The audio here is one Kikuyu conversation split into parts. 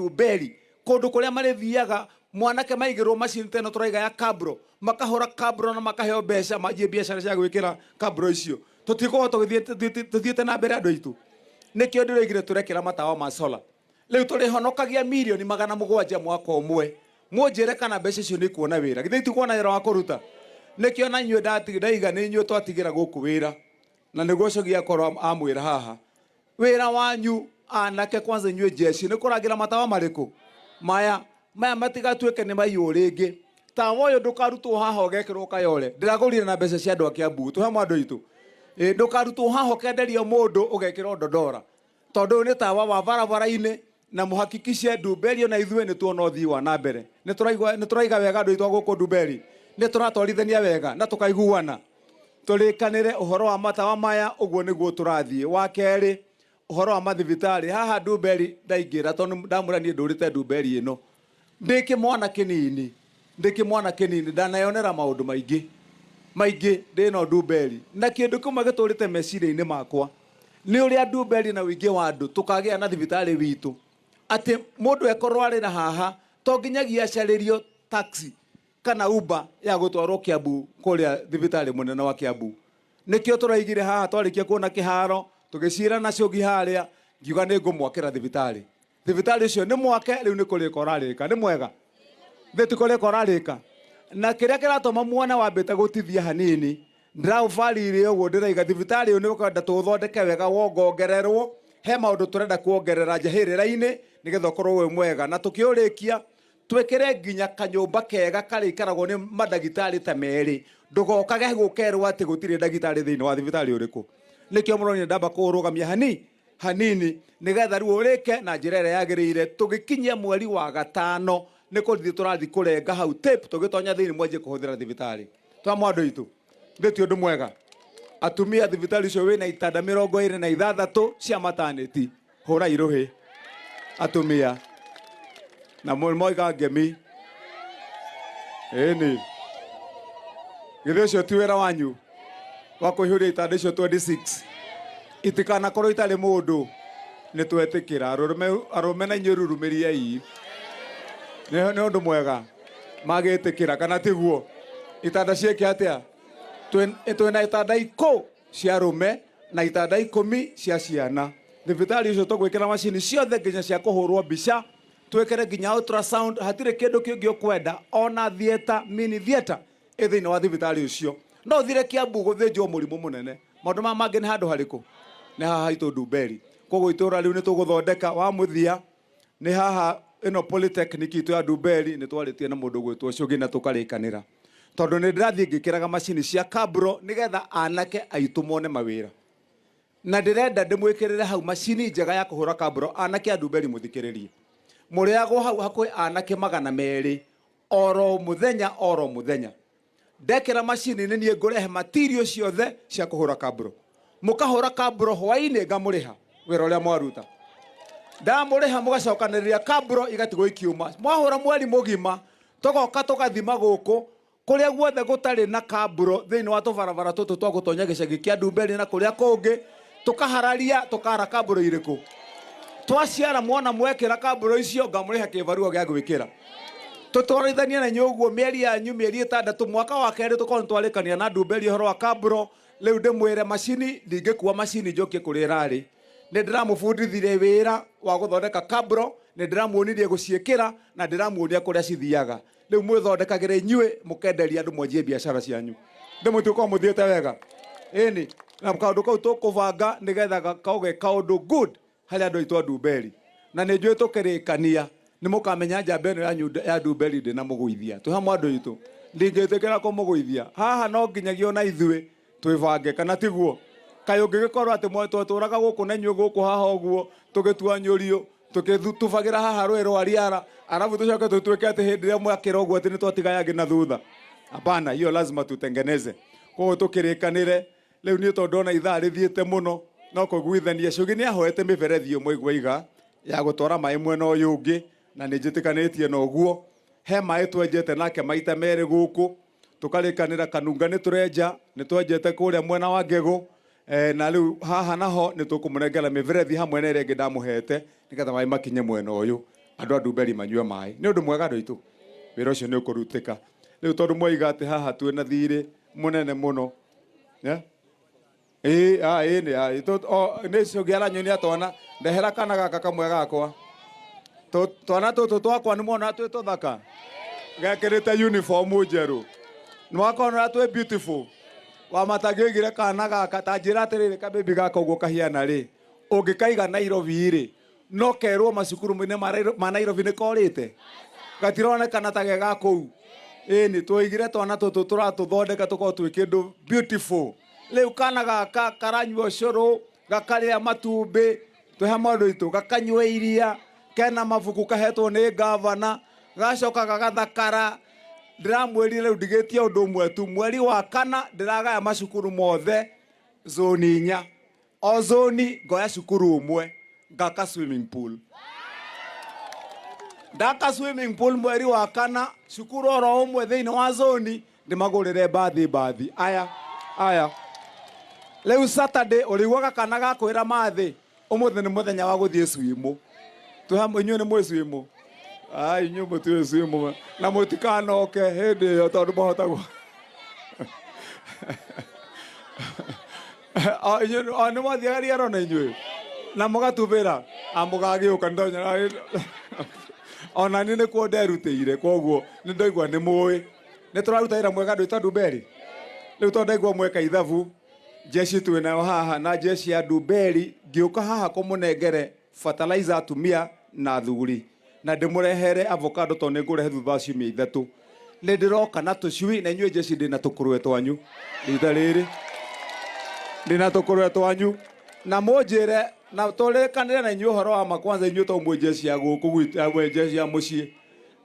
Ndumberi kũndũ kũrĩa marĩthiaga mwanake maigĩrwo macini ta ĩno tũraiga ya kabro, makahũra kabro na makaheo mbeca manjie biacara cia gwĩkĩra kabro icio. Tũtikorwo tũthiĩte na mbere andũ aitũ. Nĩkĩo ndĩroigire tũrekĩra matawa ma solar. Rĩu tũrĩhonokagia mirioni 700 mwaka ũmwe. Mũnjĩre kana mbeca icio nĩ ikuona wĩra. Githĩ itikuona wĩra wa kũruta? Nĩkĩo na inyuĩ ndaiga nĩ inyuĩ twatigĩra gũkũ wĩra. Na nĩguo Cogi akorwo amwĩra haha. Wĩra wanyu anake kwanza inyuĩ jeshi nĩ kũrangĩra matawa marĩkũ? Maya. Maya matigatuĩke nĩ maiyũ rĩngĩ. Tawa ũyũ ndũkarutwo haha ũgekĩrwo Kayole. Ndĩragũrire na mbeca cia andũ a Kiambu. Twĩ hamwe andũ aitũ. Ndũkarutwo haha ũkenderio mũndũ ũgekĩrwo Ndondora. Tondũ ũyũ nĩ tawa wa barabara-inĩ na mũhakikishe Ndumberi ona ithuĩ nĩ tuona ũthii wa na mbere. Nĩ tũraiga wega andũ aitũ a gũkũ Ndumberi? Nĩ tũratwarithania wega na tũkaiguana? Tũrĩkanĩre ũhoro wa matawa maya, ũguo nĩguo tũrathiĩ. Wa kerĩ, ũhoro wa mathibitarĩ. Haha Ndumberi ndaingĩra tondũ ndamwĩra niĩ ndũrĩte Ndumberi ĩno. Ndĩ kĩmwana kĩnini, ndĩ kĩmwana kĩnini ndaneyonera maũndũ maingĩ maingĩ ndĩ ĩno Ndumberi. Na kĩndũ kĩmwe gĩtũrĩte meciria-inĩ makwa nĩ ũrĩa Ndumberi na ũingĩ wa andũ tũkagĩa na thibitarĩ witũ. Atĩ mũndũ ekũrwarĩra haha to nginyagia acarĩrio taxi kana Uber ya gũtwarwo Kiambu kũrĩa thibitarĩ mũnene wa Kiambu. Nĩkĩo tũraigire haha twarĩkia kuona kĩharo tũgĩcira na Cũgi harĩa ngiuga nĩ ngũmwakĩra thibitarĩ. Thibitarĩ ũcio nĩ mwake rĩu nĩ kũrĩka ũrarĩka. Nĩ mwega? Thĩ ti kũrĩka ũrarĩka? Na kĩrĩa kĩratũma muone wambĩte gũtithia hanini ndĩraũbarire ũguo ndĩraiga thibitarĩ ũyũ nĩ ũkwenda tũũthondeke wega wongongererwo. He maũndũ tũrenda kuongerera njahĩrĩra-inĩ nĩgetha ũkorwo wĩ mwega. Na tũkĩũrĩkia twĩkĩre nginya kanyũmba kega karĩikaragwo nĩ mandagĩtarĩ ta merĩ. Ndũgokage gũkerwo atĩ gũtirĩ ndagĩtarĩ thĩinĩ wa thibitarĩ ũrĩkũ. Nĩkĩo mũronire ndamba kũũrũgamia hanini nĩgetha rĩu ũrĩke na njĩra ĩrĩa yagĩrĩire. Tũgĩkinyia mweri wa gatano nĩ kũthiĩ tũrathiĩ kũrenga hau tape tũgĩtonya thĩinĩ mwanjie kũhũthĩra thibitarĩ. Twamũ andũ aitũ, thĩ ti ũndũ mwega. Atumia thibitarĩ ũcio wĩna itanda 26 cia maternity. Hũrai rũhĩ atumia na moiga ngemi. Ĩni githĩ ũcio ti wĩra wanyu wa kũihũria itanda icio 26 itikanakorwo itarĩ mũndũ. Nĩ twetĩkĩra arũme na inyuĩ rurumĩriei. Nĩ ũndũ mwega magĩtĩkĩra kana tiguo? Itanda ciĩke atĩa? Twĩna itanda ikũ cia arũme na itanda 10 cia ciana. Thibitarĩ ũcio tũgwĩkĩra macini ciothe nginya cia kũhũrwo mbica, twĩkĩre nginya ultrasound, hatirĩ kĩndũ kĩngĩ ũkwenda, ona theatre, mini theatre ĩ thĩinĩ wa thibitarĩ ũcio. No ũthire Kiambu gũthĩnjwo mũrimũ mũnene. Maũndũ maya mangĩ nĩ handũ harĩkũ? Nĩ haha haitũ Ndumberi. Koguo itũra rĩu nĩ tũgũthondeka wa mũthia nĩ haha ĩno polytechnic itũ ya Ndumberi nĩ twarĩtie na mũndũ gwĩtwo Cũgi na tũkarĩkanĩra. Tondũ nĩ ndĩrathiĩ ngĩkĩraga macini cia kabro nĩgetha anake aitũ mone mawĩra. Na ndĩrenda ndĩmwĩkĩrĩre hau macini njega ya kũhũra kabro anake a Ndumberi mũthikĩrĩrie. Mũrĩagwo hau hakuhĩ anake 200 oro mũthenya oro mũthenya. Ndekĩra macini nĩ niĩ ngũrehe material ciothe cia kũhũra kabro. Mũkahũra kabro hwainĩ ngamũrĩha wĩra ũrĩa mwaruta. Ndamũrĩha mũgacokanĩrĩria kabro igatigwo ikiuma. Mwahũra mweri mũgima tũgoka tũgathima gũkũ kũrĩa guothe gũtarĩ na kabro thĩinĩ wa tũbarabara tũtũ twa gũtonya gĩcagi kĩa Ndumberi na kũrĩa kũngĩ, tũkahararia tũkara kabro irĩkũ. Twaciara mwona mwekĩra kabro icio ngamũrĩha kĩbarua gĩa gwĩkĩra. Tũtwarithanie na inyuĩ ũguo mĩeri yanyu mĩeri 6 mwaka wa kerĩ tũkorwo nĩtwarĩkania na Ndumberi ũhoro wa kabro. Rĩu ndĩmwĩre macini ndingĩkua macini njokie kũrĩa ĩrarĩ. Nĩ ndĩramũbundithirie wĩra wa gũthondeka kabro, nĩ ndĩramuonirie gũciĩkĩra na ndĩramuonia kũrĩa cithiaga. Rĩu mwĩthondekagĩre inyuĩ mũkenderia andũ mwanjie biacara cianyu. Ndĩmũtuĩka mũthiĩte wega. Ĩni, na kaũndũ kau tũkũbanga nĩgetha gakorwo ge kaũndũ good harĩ andũ aitũ a Ndumberi. Na nĩ njũĩ tũkĩrĩkania nĩ mũkamenya njamba ĩno yanyu ya Ndumberi ndĩnamũgũithia. Twĩ hamwe andũ aitũ. Ndingĩtĩkĩra kũmũgũithia. Haha no nginyagia ona ithuĩ twĩbange kana tiguo? Kaĩ ũngĩgĩkorwo atĩ twatũraga gũkũ na inyuĩ gũkũ haha ũguo tũgĩtua nyũriũ tũgĩtubagĩra haha rũĩ rwa Riara arabu tũcoke tũtuĩke atĩ hĩndĩ ĩrĩa mwakĩra ũguo atĩ nĩ twatiga yangĩ na thutha. Hapana, hiyo lazima tutengeneze. Koguo tũkĩrĩkanĩre rĩu niĩ tondũ ndona ithaa rĩthiĩte mũno no kũiguithania. Cũgi nĩ ahoete mĩberethi ĩmwe iguaiga ya gũtwara maĩ mwena ũyũ ũngĩ na nĩ njĩtĩkanĩtie na ũguo. He maĩ twenjete nake maita merĩ gũkũ tũkarĩkanĩra Kanunga nĩ tũrenja, nĩ twenjete kũrĩa mwena wa Ngegũ, na rĩu haha naho nĩ tũkũmũnengera mĩberethi hamwe na ĩrĩa ĩngĩ ndamũhete nĩgetha maĩ makinye mwena ũyũ. Andũ a Ndumberi manyue maĩ. Nĩ ũndũ mwega andũ aitũ. Wĩra ũcio nĩ ũkũrutĩka. Rĩu tondũ mwaiga atĩ haha twĩna thirĩ mũnene mũno. Yeah? Ĩĩ, a ĩĩ nĩ a nĩ cũngĩ aranyonia twana. Ndehera kana gaka kamwe gakwa. Twana tũtũ twakwa nĩ mwona twĩ tũthaka. Gekĩrĩte uniform njerũ. Nĩ wakona twĩ beautiful. Wamatangĩoigire kana gaka ta njĩra atĩrĩrĩ kabebi gaka ũguo kahiana rĩ. Ũngĩkaiga Nairobi rĩ, no kerwo macukuru-inĩ ma Nairobi nĩ korĩte. Gatironekana ta ge ga kũu. Ĩni twoigire twana tũtũ tũratũthondeka tũkorwo twĩ kĩndũ beautiful. Rĩu kana gaka karanyua ũcũrũ, gakarĩa matumbĩ, twĩ hamwe andũ aitũ, gakanyua iria, kena mabuku kahetwo nĩ ngavana, gacoka gagathakara. Ndĩramwĩrire rĩu ndigĩtie ũndũ ũmwe tu, mweri wa kana ndĩragaya macukuru mothe zoni inya. O zoni ngoya cukuru ũmwe ngaka swimming pool. Ndaka swimming pool mweri wa kana, cukuru oro ũmwe thĩinĩ wa zoni ndĩmagũrĩre mbathi mbathi. Aya, aya. Rĩu Saturday ũrĩiguaga kana gakwĩra mathĩ, ũmũthĩ nĩ mũthenya wa gũthiĩ swimo. Twĩ hamwe inyuĩ nĩ mwĩ swimo? Ai, inyuĩ mũtiũĩ swimo na mũtikanoke hĩndĩ ĩyo tondũ mũhota O nĩ mwathiaga riaro na inyuĩ na mũgatubĩra a mũgagĩũka nĩndonya ona niĩ nĩkuo nderutĩire koguo nĩ ndaigua nĩ mũĩ nĩ tũraruta wĩra mwega andũ aitũ a Ndumberi. Rĩu tondũ ndaigua mweka ithabu jeshi twĩ nayo haha na jeshi ya Ndumberi ngĩũka haha kũmũnengere fertilizer atumia na athuri na ndĩmũrehere avocado tondũ nĩ ngũrehe thutha wa ciumia ithatũ. Nĩ ndĩroka na tũcui na inyuĩ jeshi ndĩna tũkũrwe twanyu rita rĩrĩ ndĩna tũkũrwe twanyu na mũnjĩre na tũrĩkanĩre na inyuĩ ũhoro wa ma kwanza inyuĩ to mwĩ jeshi ya gũkũ gwitũ mwĩ jeshi ya mũciĩ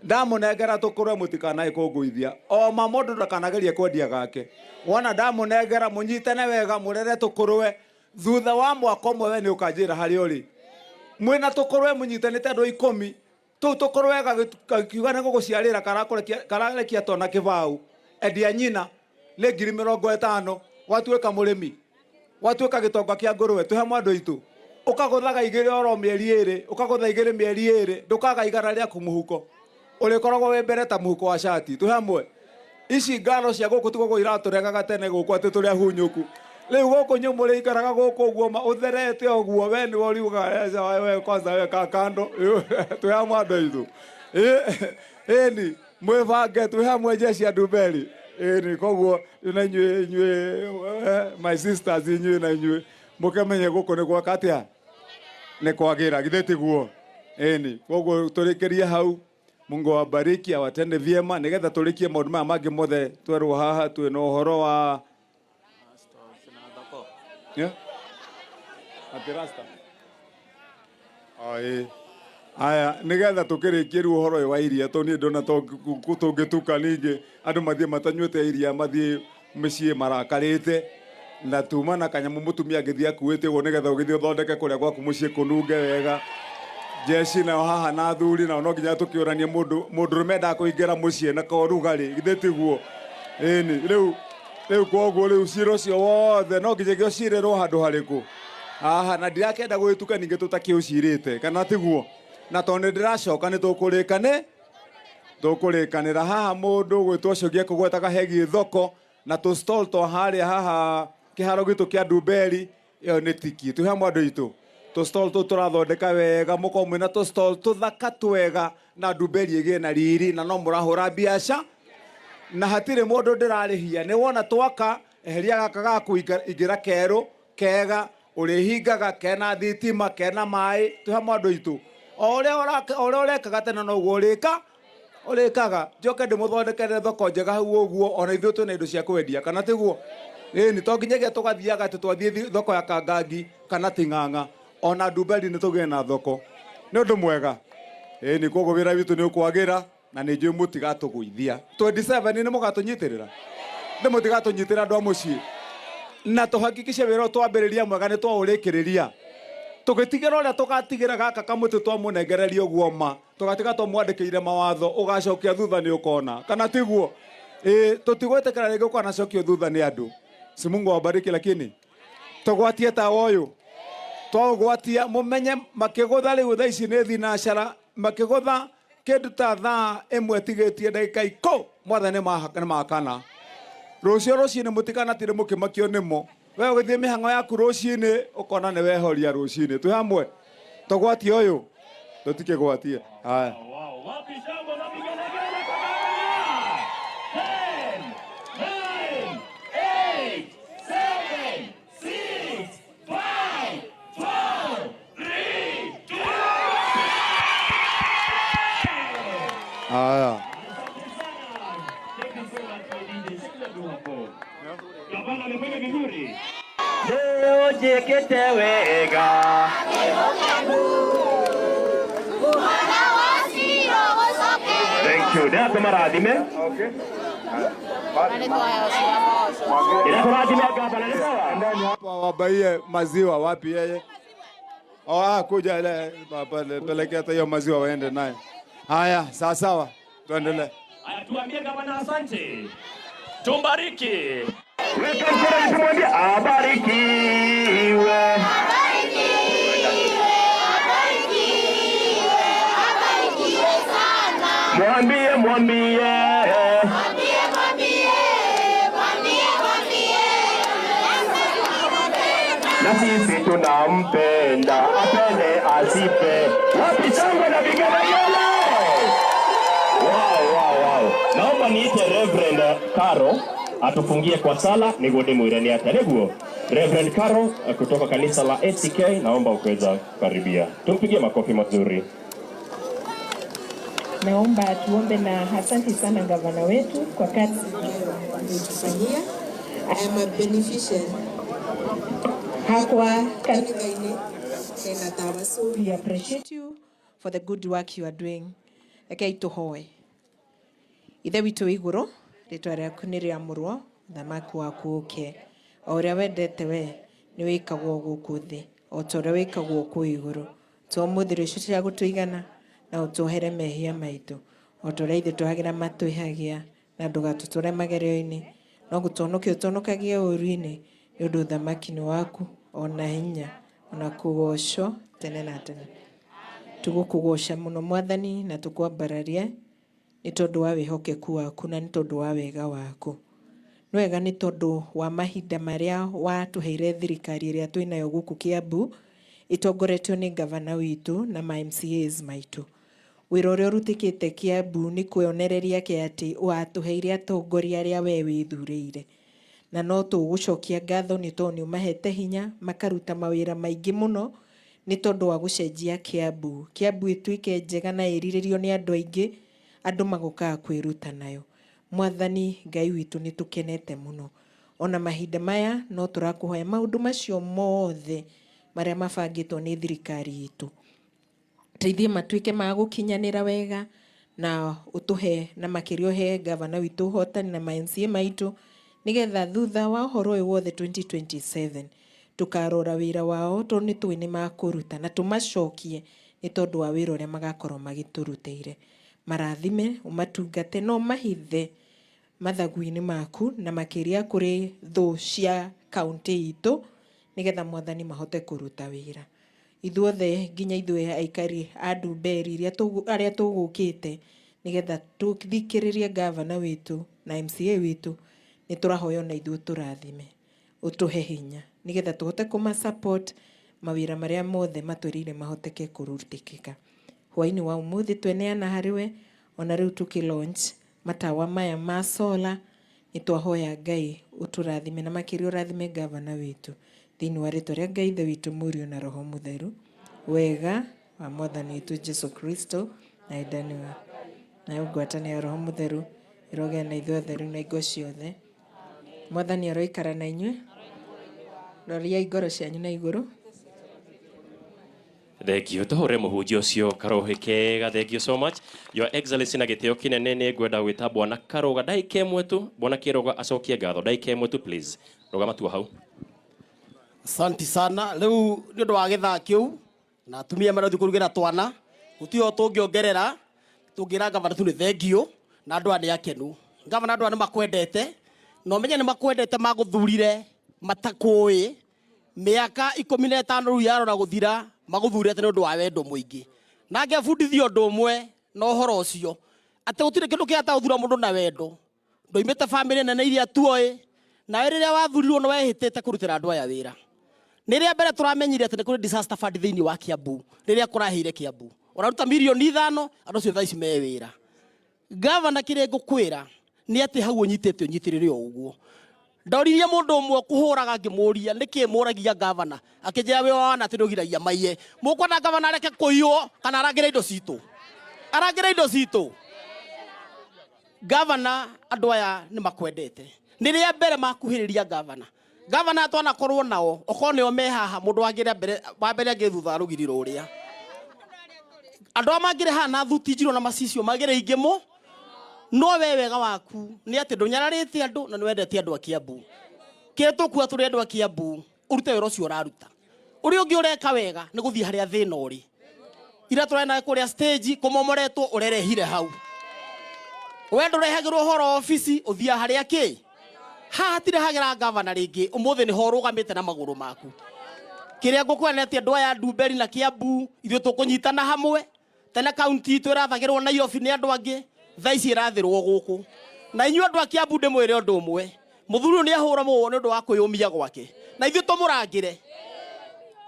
ndamũnengera tũkũrwe mũtikanae kũngũithia o ma mũndũ ndakanagerie kwendia gake wona ndamũnengera mũnyitane wega mũrere tũkũrwe thutha wa mwaka ũmwe we nĩ ũkanjĩra harĩa ũrĩ mwĩna tũkũrwe mũnyitanĩte andũ ikũmi tũu tũkũrwe gakiuga nĩ gũgũciarĩra kararekia twana kĩbaũ endia nyina nĩ 50,000 watuĩka mũrĩmi watuĩka gĩtonga kĩa ngũrwe twĩ hamwe andũ aitũ ũkagũthaga igĩrĩ oro mĩeri ĩrĩ ũkagũtha igĩrĩ mĩeri ĩrĩ ndũkaga igana rĩaku mũhuko ũrĩkoragwo wĩ mbere ta mũhuko wa cati twĩ hamwe ici ngano cia gũkũ ti gũkũ iratũregaga tene gũkũ atĩ tũrĩ ahunyũku rĩu gũkũ nyũmũ rĩikaraga gũkũ ũguo ma ũtherete ũguo we nĩwe ũriugaga we kwanza we ka kando twĩ hamwe andũ aitũ ĩni mwĩbange twĩ hamwe jeshi ya Ndumberi ĩni koguo na inyuĩ inyuĩ my sisters inyuĩ na inyuĩ mũkĩmenye gũkũ nĩ gwaka atĩa nĩ kwagĩra githĩ tiguo ĩni koguo tũrĩkĩrie hau Mungu awabariki awatende vyema nigetha tũrĩkie maũndũ maya mangĩ mothe twerwo haha twĩ na ũhoro wa Yeah? Atĩ rasta. Ĩĩ. Aya, nigetha tũkĩrĩkie rĩu ũhoro ũyũ wa iria tondũ niĩ ndona tũngĩtuka ningĩ andũ mathiĩ matanyuĩte iria mathiĩ mĩciĩ marakarĩte na tuma na kanyamũ mũtumia angĩthiĩ akuĩte ũguo nĩgetha ũgĩthiĩ ũthondeke kũrĩa gwaku mũciĩ kũnunge wega jeshi nao haha na athuri nao no nginya tũkĩũranie mũndũ mũndũrũme endaga kũingĩra mũciĩ na korugarĩ githĩ tiguo ĩni rĩu rĩu koguo rĩu cira ũcio wothe no nginyagia ũcirĩrwo handũ harĩkũ haha na ndirakenda gũgĩtuka ningĩ tũtakĩũcirĩte kana tiguo na tondũ nĩ ndĩracoka nĩ tũkũrĩkane tũkũrĩkanĩra haha mũndũ gwĩtwo Cũgi ekũgwetaga hegiĩ thoko na tũ stall twa harĩa haha kĩharo gitũ kĩa Ndumberi ĩyo nĩ tiki twĩ hamwe andũ aitũ tũ stall tũu tũrathondeka wega mũkorwo mwĩna tũ stall tũthaka twega na Ndumberi ĩgĩe na riri na no mũrahũra biaca na hatirĩ mũndũ ndĩrarĩhia nĩ wona twaka eheria gaka gaku ingĩra kerũ kega ũrĩhingaga kena thitima kena maĩ twĩ hamwe andũ aitũ o ũrĩa ũrekaga tene noguo ũrĩka ũrĩkaga njoke ndĩmũthondekere thoko njega hau ũguo ona ithuĩ twĩna indo cia kwendia kana tiguo ĩni to nginyagia tũgathiaga atĩ twathiĩ thoko ya Kangangi kana Ting'ang'a ona Ndumberi nĩ tũgĩe na thoko nĩ ũndũ mwega ĩni koguo wĩra witũ nĩ ũkwagĩra na nĩ njũĩ mũtigatũgũithia 27 nĩ mũgatũnyitĩrĩra nĩ mũtigatũnyitĩrĩra andũ a mũciĩ na tũhakikishe wĩra ũyũ twambĩrĩria mwega nĩ twaũrĩkĩrĩria tũgĩtigĩra ũrĩa tũgatigĩra gaka kamũtĩ twamũnengereria ũguo ma tũgatiga tũmwandĩkĩire mawatho ũgacokia thutha nĩ ũkona kana tiguo ĩĩ tũtigwĩtĩkĩra rĩngĩ ũkanacokio thutha nĩ andũ si Mungu awabariki lakini tũgwatie tawa ũyũ twaũgwatia mũmenye makĩgũtha rĩu thaa ici nĩ thinacara Makĩgũtha kĩndũ ta thaa ĩmwe tigĩtie ndagĩka ikũ mwathani nĩ makana. Rũciũ rũcinĩ mũtikanatinde mũkĩmakio nĩmo. We ũgĩthiĩ mĩhang'o yaku rũcinĩ ũkona nĩ wehoria rũcinĩ. Twĩ hamwe? Tũgwatie ũyũ? Tũtikĩgwatie. Haya. Wow, wapi shangwe na vigelegele kwa gavana? 10, 9, 8, 7, 6, 5, 4, 3, 2. Haya. Thank you so much, my DJ. Shikilia tu hapo. Gavana amefanya vizuri. Leo njĩkĩte wega. Thank you. Ndĩrakũmarathime. Ndĩrakũrathime gavana, nĩ sawa? Endeni hapa wabaie maziwa wapi yeye? Oh, ah, kuja ile pelekea hata hiyo maziwa waende naye. Haya, sawa sawa. Tuendelee. Haya, tuambie gavana asante. Tumbariki. Weka mkono juu tumwambie abarikiwe. Mwambie, mwambie. Na sisi tunampenda, apende asipe. Wapi shangwe na vigelegele? Wow. Naomba niite Reverend Caro atufungie kwa sala niguo ndimwire ni atia niguo. Reverend Caro kutoka kanisa la ACK, naomba ukaweza kukaribia. Tumpigie makofi mazuri. Naomba tuombe na asante sana gavana wetu kwa kazi Ulitufanyia. I am a beneficiary. Hakwa Kanitha-inĩ hena tawa, so we appreciate you for the good work you are doing. Rekei tũhoe. Ithe witũ wĩ igũrũ, rĩtwa rĩaku nĩ rĩamũrwo, ũthamaki waku ũke. O ũrĩa wendete we nĩ wĩkagwo gũkũ thĩ, o ta ũrĩa wĩkagwo kũu igũrũ. Tũhe ũmũthĩ irio icio cia gũtũigana, na ũtuohere mehia maitũ, o ta ũrĩa ithuĩ tuohagĩra matwĩhagia, na ndũgatũtware magerio-inĩ, no gũtũhonokia ũtũhonokagie ũũru-inĩ, nĩ ũndũ ũthamaki nĩ waku, ona hinya, ona kũgocwo tene na tene. Tũgũkũgoca mũno Mwathani na tũkwambararie nĩ tondũ wa wĩhokeku waku na nĩ tondũ wa wega waku. Nĩ wega nĩ tondũ wa mahinda marĩa watũheire thirikari ĩrĩa twĩnayo gũkũ Kiambu, ĩtongoretio nĩ gavana witũ na ma MCAs maitũ. Wĩra ũrĩa ũrutĩkĩte Kiambu nĩ kuonereria kĩ atĩ watũheire atongoria arĩa we wĩthurĩire. Na no tũgũcokia ngatho nĩ tondũ nĩ ũmahete hinya makaruta mawĩra maingĩ mũno nĩ tondũ wa gũcenjia Kiambu. Kiambu ĩtuĩke njega na ĩrirĩrio nĩ andũ aingĩ, andũ magokaga kwĩruta nayo. Mwathani Ngai witũ nĩ tũkenete mũno. Ona mahinda maya no tũrakũhoya maũndũ macio mothe marĩa mabangĩtwo nĩ thirikari itũ. Teithie matuĩke ma gũkinyanĩra wega na ũtũhe na makĩria ũhe gavana witũ ũhotani na ma MCA maitũ nĩgetha thutha wa ũhoro ũyũ wothe 2027 tũkarora wĩra wao tondũ nĩ tũĩ nĩ makũruta na tũmacokie nĩ tondũ wa wĩra ũrĩa magakorwo magĩtũrutĩire. Marathime, ũmatungate na ũmahithe mathagu-inĩ maku na makĩria kũrĩ thũ cia kaũntĩ itũ nĩgetha Mwathani mahote kũruta wĩra. Ithuothe nginya ithuĩ aikari a Ndumberi arĩa tũgũkĩte nĩgetha tũthikĩrĩrie gavana witũ na MCA witũ nĩ tũrahoya ona ithuĩ ũtũrathime, ũtũhe hinya nĩgetha tũhote kũma support mawĩra marĩa mothe matwĩrĩire mahoteke kũrutĩkĩka. Hwaĩ-inĩ wa ũmũthĩ tweneana harĩ we ona rĩu tũkĩ launch matawa maya ma solar nĩ twahoya Ngai ũtũrathime na makĩria ũrathime gavana witũ thĩinĩ wa rĩtwa rĩa Ngai Ithe witũ Mũriũ na Roho Mũtheru. Wega wa Mwathani witũ Jesu Kristo na wendani wa nayo ngwatanĩro ya Roho Mũtheru ĩrogĩa na ithuĩ othe rĩu na hingo ciothe. Mwathani aroikara na inyuĩ. Roriai ngoro cianyu na igũrũ. Thank you. Tũhũre mũhunjia ũcio karũhĩ kega. Thank you so much. Your Excellency, na gĩtĩo kĩnene nĩ ngwenda gwĩta Bwana Karũga ndagĩka ĩmwe tu. Bwana Kĩrũga acokie ngatho ndagĩka ĩmwe tu please. Rũgama tu hau. Asanti sana. Rĩu nĩ ũndũ wa gĩthaa kĩu na atumia marathiĩ kũrugĩra twana gũtirĩ o tũngĩongerera tũngĩra gavana tu nĩ thengiũ na andũ aya nĩ akenu. Gavana, andũ aya nĩ makwendete na ũmenye nĩ makwendete, magũthurire matakũĩ mĩaka 15 rĩu yarora gũthira, magũthurĩte nĩ ũndũ wa wendo mũingĩ. Na ngebundithia ũndũ ũmwe na ũhoro ũcio, atĩ gũtirĩ kĩndũ kĩrĩa ta gũthura mũndũ na wendo. Ndoimĩte bamĩrĩ nene iria tuoĩ, nawe rĩrĩa wathurirwo nĩ wehĩtĩte kũrutĩra andũ aya wĩra. Nĩ rĩa mbere tũramenyire atĩ nĩ kũrĩ disaster fund thĩinĩ wa Kiambu. Rĩrĩa kũrahĩire Kiambu, ũraruta mirioni 5, andũ acio thaa ici me wĩra. Gavana, kĩrĩa ngũkwĩra nĩ atĩ hau ũnyitĩte ũnyitĩrĩre o ũguo. Ndoririe mũndũ ũmwe kũhũraga, ngĩmũria nĩkĩ mũragia gavana, akĩnjĩra wĩ wana atĩ nĩũgiragia maiye. Mũkwenda gavana areke kũiywo kana arangĩre indo citũ? Arangĩre indo citũ. Gavana, andũ aya nĩ makwendete. Nĩ rĩa mbere makuhĩrĩria gavana. Gavana twanakorwo nao, okorwo nĩo me haha, mũndũ wangĩrĩa mbere wa mbere angĩ thutha wa rũgiri rũrĩa, andũ arĩa mangĩrĩ haha na thuti njirũ na macicio magĩrĩ ingĩ mũ. No we wega waku nĩ atĩ ndũnyararĩte andũ na nĩ wendete andũ a Kiambu. Kĩrĩa tũkuga tũrĩ andũ a Kiambu, ũrute wĩra ũcio ũraruta. Ũrĩa ũngĩ ũreka wega nĩ gũthiĩ harĩa thĩna ũrĩ. Ira tũrarĩ nawe kũrĩa stage kũmomoretwo, ũrerehire hau. We ndũrehagĩrwo ũhoro obici, ũthiaga harĩa kĩ haha hatirehagĩra gavana rĩngĩ. Ũmũthĩ nĩho ũrũgamĩte na magũrũ maku. Kĩrĩa ngũkwĩra nĩ atĩ andũ aya a Ndumberi na Kiambu, ithuĩ tũkũnyitana hamwe. Tene kaunti itũ ĩrathagĩrwo Nairobi nĩ andũ angĩ, thaa ici ĩrathĩrwo gũkũ. Na inyuĩ andũ a Kiambu, ndĩmwĩre ũndũ ũmwe, mũthuri ũyũ nĩ ahũra mũno nĩ ũndũ wa kwĩyũmia gwake, na ithuĩ tũmũrangĩre.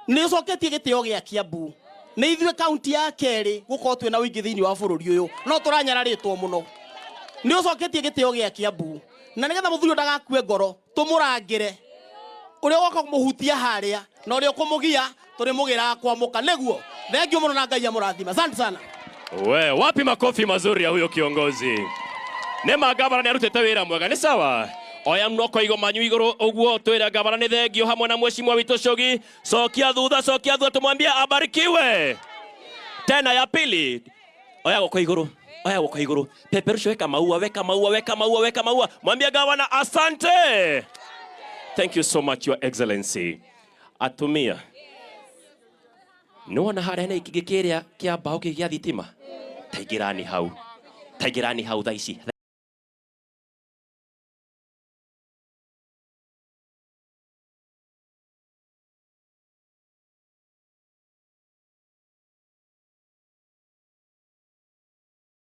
Nĩ ũcoketie gĩtĩo gĩa Kiambu. Nĩ ithuĩ kaunti ya kerĩ gũkorwo twĩna ũingĩ thĩinĩ wa bũrũri ũyũ, no tũranyararĩtwo mũno. Nĩ ũcoketie gĩtĩo gĩa Kiambu, na nĩgetha mũthuri ũyũ ndagakue ngoro, tũmũrangĩre. Ũrĩa ũgoka kũmũhutia harĩa na ũrĩa ũkũmũgia, tũrĩmũgĩraga kwamũka. Nĩguo thengiũ mũno na Ngai amũrathime. Asante sana. We, wapi makofi mazuri ya huyo kiongozi? Nĩma gavana nĩ arutĩte wĩra mwega, nĩ sawa. Oya moko igo manyu igũrũ ũguo, twĩre gavana nĩ thengio hamwe na mheshimiwa witũ Shogi. Cokia thutha, cokia thutha, tumwambie abarikiwe. Tena ya pili. Oya guoko igũrũ, oya guoko igũrũ. Peperusha, weka maua, weka maua, weka maua, weka maua. Mwambie gavana asante. Thank you so much, Your Excellency. Atumia. Nĩwona harĩa hena ikĩngĩ kĩrĩa kĩa mbaũ kĩ gĩa thitima? Taingĩrani hau. Taingĩrani hau thaa ici.